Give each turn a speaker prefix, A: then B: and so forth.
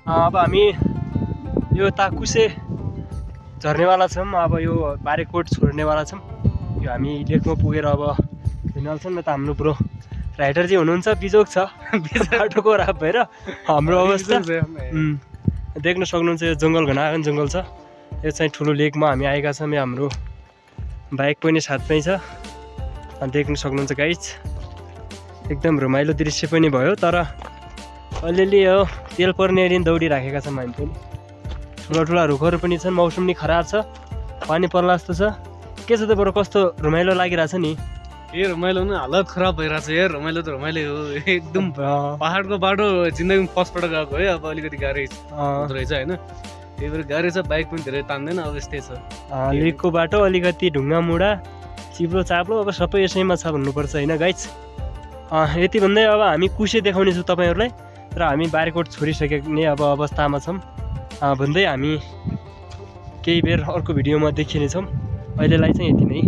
A: अब हामी यो ताकुसे झर्नेवाला छौँ। अब यो बारेकोट छोड्नेवाला छौँ। यो हामी लेकमा पुगेर अब हिँड्छौँ न त। हाम्रो ब्रो राइडर चाहिँ हुनुहुन्छ, बिजोग छ बाटोको राप भएर हाम्रो अवस्था देख्न सक्नुहुन्छ। यो जङ्गल घना जङ्गल छ। यो चाहिँ ठुलो लेकमा हामी आएका छौँ। यो हाम्रो बाइक पनि साथमै छ, देख्न सक्नुहुन्छ गाइज। एकदम रमाइलो दृश्य पनि भयो। तर अलिअलि यो तेल पर्ने दिन दौडिराखेका छौँ हामी पनि। ठुला रुखहरू पनि छन्। मौसम नि खराब छ, पानी पर्ला जस्तो छ। के छ त बरु, कस्तो रमाइलो लागिरहेछ नि?
B: ए रमाइलो न, हालत खराब भइरहेछ यार। रमाइलो त रमाइलो हो एकदम। पहाडको बाटो जिन्दगीमा फर्स्ट पटक गएको है। अब अलिकति गाह्रै हुँदो रहेछ होइन, त्यही भएर गाह्रै छ। बाइक पनि धेरै तान्दैन, अब यस्तै छ।
A: लेकको बाटो अलिकति ढुङ्गा मुढा चिप्लो चाप्लो अब सबै यसैमा छ भन्नुपर्छ होइन गाइज। यति भन्दै अब हामी कुसे देखाउनेछौँ तपाईँहरूलाई। र हामी बारेकोट छोडिसक्ने अब अवस्थामा छौँ भन्दै हामी केही बेर अर्को भिडियोमा देखिनेछौँ। अहिलेलाई चाहिँ यति नै।